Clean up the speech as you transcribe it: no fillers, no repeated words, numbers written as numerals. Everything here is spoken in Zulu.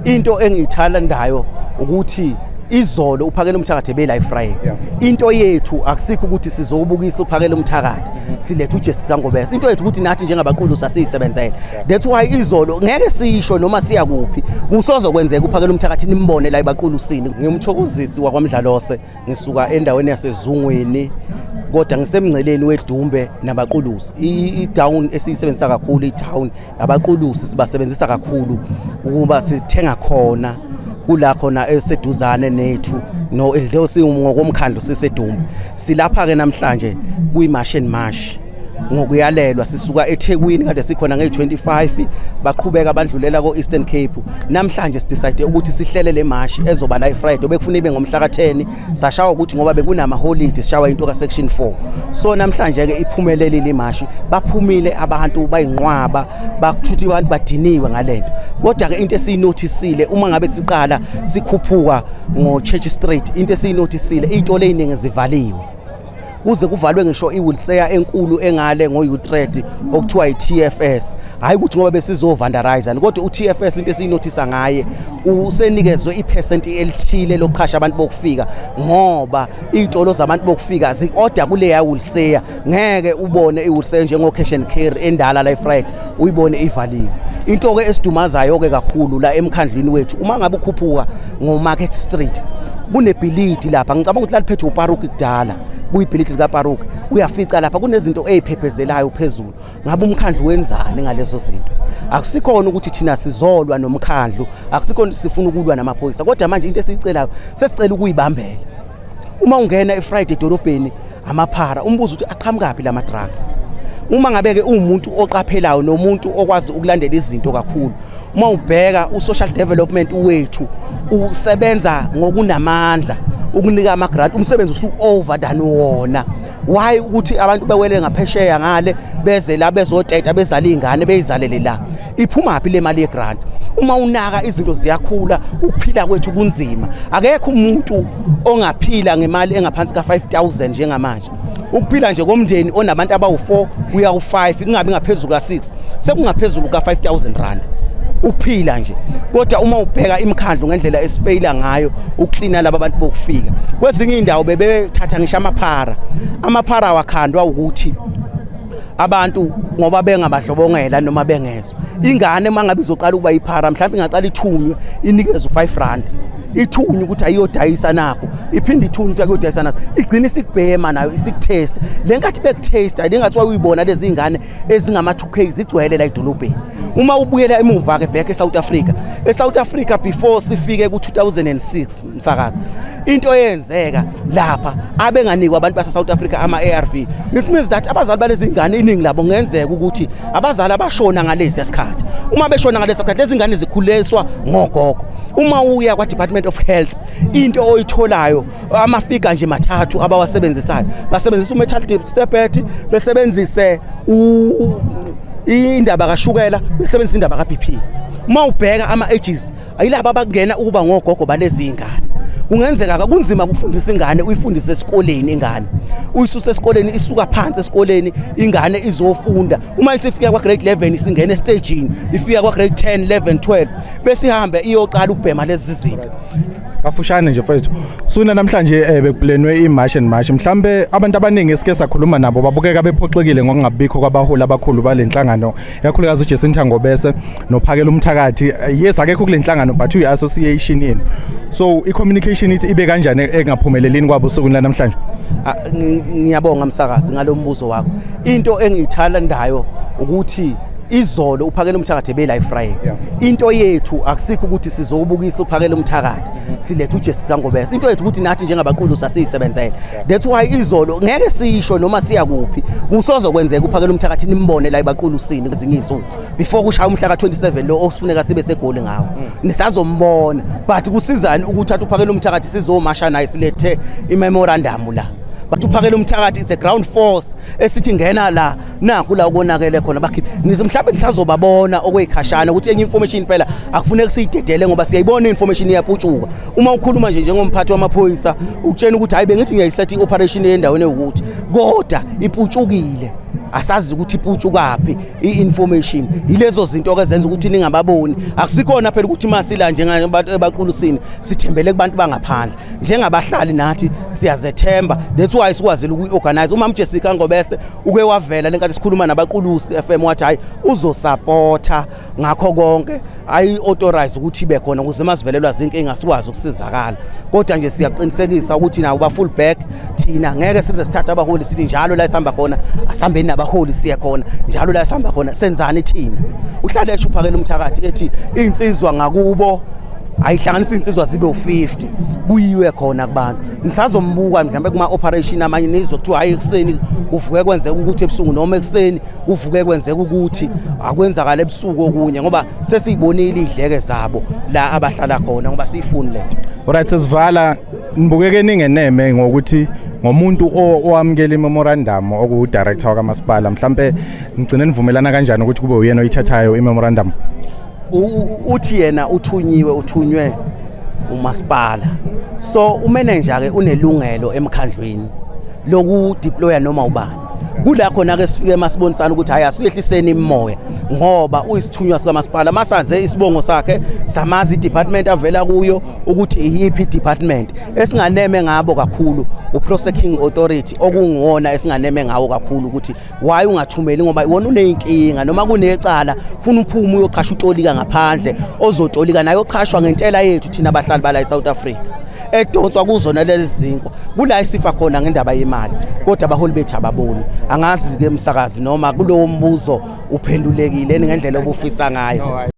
Into engiyithandayo ukuthi izolo uPhakela Umthakathi bela iFriday. Into yethu akusikho ukuthi sizobukisa uPhakela Umthakathi, silethe uJesu kaNgobese. Into yethu ukuthi nathi njengabaqulu sasiyisebenzele. That's why izolo ngeke sisho noma siya kuphi, kusozokwenzeka uPhakela Umthakathi nimbone la ebaqulusini. Ngimthokozisi wakwaMdlalose, ngisuka endaweni yaseZungwini, kodwa ngisemngceleni weDumbe nabaqulusi. I-town esiyisebenzisa kakhulu, i-town abaqulusi sibasebenzisa kakhulu ukuba sithenga khona kula khona eseduzane nethu, no although singokomkhandlu siseDumbe. Silapha ke namhlanje kwi-March and March ngokuyalelwa, sisuka eThekwini, kade sikhona nge-25, baqhubeka bandlulela ko-Eastern Cape. Namhlanje sidecide ukuthi sihlele le mashi ezoba la iFriday. Bekufuna ibe ngomhla ka-10, sashawa ukuthi ngoba bekunama-holiday, sishawa into ka-section 4. So namhlanje-ke iphumelelile imashi, baphumile abantu bayinqwaba, bakuthuthi abantu badiniwe ngalento. Kodwa-ke into esiyinothisile, uma ngabe siqala sikhuphuka ngo-Church Street, into esiyinothisile, iy'tolo ey'ningi zivaliwe, kuze kuvalwe ngisho i-wholesale enkulu engale ngo-Utrecht okuthiwa i-TFS. Hayi ukuthi ngoba besizovandalize, kodwa u-TFS, into esiyinothisa ngaye, usenikezwe iphesenti elithile lokuqhasha abantu bokufika, ngoba iy'tolo zabantu bokufika zi-order kuleya wholesale. Ngeke ubone i-wholesale njengo-Cash and Carry endala la eFriday uyibone ivaliwe. Into-ke esidumazayo-ke kakhulu la emkhandlwini wethu, uma ngabe ukhuphuka ngo-Market Street, kunebhilidi lapha, ngicabanga ukuthi laliphethwe uParuki kudala, kuyibhilidi likaParuki. Uyafica lapha kunezinto ey'phephezelayo phezulu. Ngabe umkhandlu wenzani ngalezo zinto? Akusikhona ukuthi thina sizolwa nomkhandlu, akusikhona sifuna ukulwa namaphoyisa, kodwa manje into esiyicelayo, sesicela ukuyibambela. Uma ungena eFriday edolobheni, amaphara, umbuzo ukuthi aqhamukaphi lama drugs? Uma ngabe-ke uwumuntu oqaphelayo nomuntu okwazi ukulandela izinto kakhulu, uma ubheka u-social development wethu usebenza ngokunamandla ukunika ama-grant, umsebenzi usu-over than wona. Why ukuthi abantu bewele ngaphesheya ngale, beze la bezoteta, bezala iy'ngane, beyizalele la? Iphumaphi le mali ye-grant? Uma unaka izinto ziyakhula, ukuphila kwethu kunzima. Akekho umuntu ongaphila ngemali engaphansi ka-5000 njengamanje. Ukuphila nje komndeni onabantu abawu-4 kuya ku-5, kungabi ngaphezulu ka-6, sekungaphezulu ka-5000 rand ukuphila nje. Kodwa uma ubheka imikhandlu ngendlela esifeyila ngayo ukuklina laba bantu bokufika, kwezinye iy'ndawo bebethatha ngisho amaphara. Amaphara awakhandwa ukuthi abantu ngoba bengabadlobongela noma bengezwa. Ingane uma ngabe izoqala ukuba iphara, mhlawumbe ingaqala ithunywe, inikezwe u-5 rand, ithunywe ukuthi ayiyodayisa nakho, iphinde ithunywe ukuthi ayiyodayisa nakho, igcine isikubhema nayo, isikutest. Le nkathi bekutesta le ngathiwa uyibona lezi ngane ezingama-2K zigcwele la edolobheni. Uma ubuyela emuva-ke back e-South Africa, e-South Africa before sifike ku-2006, msakazi, into eyenzeka lapha, abenganikwa abantu base-South Africa ama-ARV. It means that abazali balezi ngane, iningi labo kungenzeka ukuthi abazali abashona ngalesi sikhathi. Uma beshona ngalesi sikhathi, lezi ngane zikhuliswa ngogogo. Uma uya kwa-Department of Health, into oyitholayo amafika nje mathathu abawasebenzisayo. Basebenzisa u-metal stepet, besebenzise indaba kashukela, besebenzisa indaba ka-BP. Uma ubheka ama-ages, ayilaba abangena ukuba ngogogo balezi ingane. Kungenzeka kunzima ukufundisa ingane, uyifundise esikoleni ingane, uyisuse esikoleni, isuka phansi esikoleni ingane izofunda. Uma isifika kwa-grade 11, isingena estagini, ifika kwa-grade 10, 11, 12, bese ihambe iyoqala ukubhema lezi zinto. Kafushane nje mfethu, suna namhlanje bekuplanwe i-March and March. Mhlambe abantu abaningi esike sakhuluma nabo babukeka bephoxekile ngokungabikho kwabaholi abakhulu bale nhlangano, ikakhulukazi uJacinta Ngobese noPhakela Umthakathi. Yes, akekho kule nhlangano, but uyi-association yenu, so i-communication ithi ibe kanjani engaphumelelini kwabo osukwini lanamhlanje? Ah, ngiyabonga msakazi ngalo mbuzo wakho. Into engiyithandayo ukuthi izolo uPhakela Umthakathi bela iFriday. Into yethu akusikho ukuthi sizobukisa uPhakela Umthakathi, silethe uJesu kaNgobese. Into yethu ukuthi nathi njengabaqulu sasiyisebenzele. That's why izolo ngeke sisho noma siya kuphi, kusozokwenzeka uPhakela Umthakathi nimbone la ebaqulusini kwezinye iy'nsuku before kushaya umhla ka-27 lo okufuneka sibe seGoli ngawo, nisazombona. But kusizani ukuthatha uPhakela Umthakathi sizomasha naye, silethe i-memorandum la? But uPhakela Umthakathi, it's a ground force esithi ngena la, naku la ukonakele khona, bakhiphe. Nize mhlawumbe nisazobabona okweyikhashana ukuthi enye information phela akufuneki siyidedele, ngoba siyayibona i-information iyaputshuka. Uma ukhuluma nje njengomphathi wamaphoyisa, ukutshena ukuthi hayi, bengithi ngiyayisetha i-operation endaweni ewukuthi, kodwa iputshukile. Asazi ukuthi iputshukaphi i-information. Yilezo zinto ke zenza ukuthi ningababoni. Akusikhona phela ukuthi masila njengabantu ebaqulusini sithembele kubantu bangaphandle. Njengabahlali nathi siyazethemba, that's why sikwazile ukuyi-organize. Umama Jessica Ngobese uke wavela lenkathi sikhuluma nabaqulusi FM, wathi hayi, uzosupporta ngakho konke, ayi-authorize ukuthi ibe khona ukuze masivelelwa zinkinga sikwazi ukusizakala. Kodwa nje siyaqinisekisa ukuthi nawo ba-full back. Thina ngeke size sithathe abaholi sithi njalo la esihamba khona asihambeni nabaholi, siye khona njalo la esihamba khona. Senzani thina? Uhlale esho uphakela umthakathi ethi iy'nsizwa ngakubo ayihlanganisa iy'nsizwa zibe u-50, kuyiwe khona kubantu. Nisazombuka mhlawumbe kuma-operation amanye, nizwe kuthiwa hhayi, ekuseni kuvuke kwenzeka ukuthi, ebusuku noma ekuseni kuvuke kwenzeka ukuthi akwenzakala ebusuku okunye, ngoba sesiyibonile iy'dleke zabo la abahlala khona, ngoba siyifuni lento. Alright, sesivala. Nibukeke ningeneme ngokuthi ngomuntu owamukela imemorandum, okuwu-director wakamasipala. Mhlambe ngigcine nivumelana kanjani ukuthi kube uyena oyithathayo imemorandum? Uthi yena uthunyiwe, uthunywe umasipala, so umanager ke unelungelo emkhandlwini lokudeploya noma ubani. Kula khona ke sifike masibonisana ukuthi hayi, asiyehliseni imimoya, ngoba uyisithunywa sikamasipala. Masaze isibongo sakhe, samazi i-department avela kuyo ukuthi iyiphi i-department. Esinganeme ngabo kakhulu u-prosecuting authority, okunguwona esinganeme ngawo kakhulu ukuthi why ungathumeli, ngoba iwona uneyinkinga noma kunecala funa uphume uyoqhasha utolika ngaphandle, ozotolika naye oqhashwa ngentela yethu thina abahlali bala eSouth Africa, edonswa kuzona lezi zinkwa. Kula isifa khona ngendaba yemali, kodwa abaholi bethu ababoni. Angazi ke msakazi noma kulowo mbuzo uphendulekile ngendlela obufisa ngayo.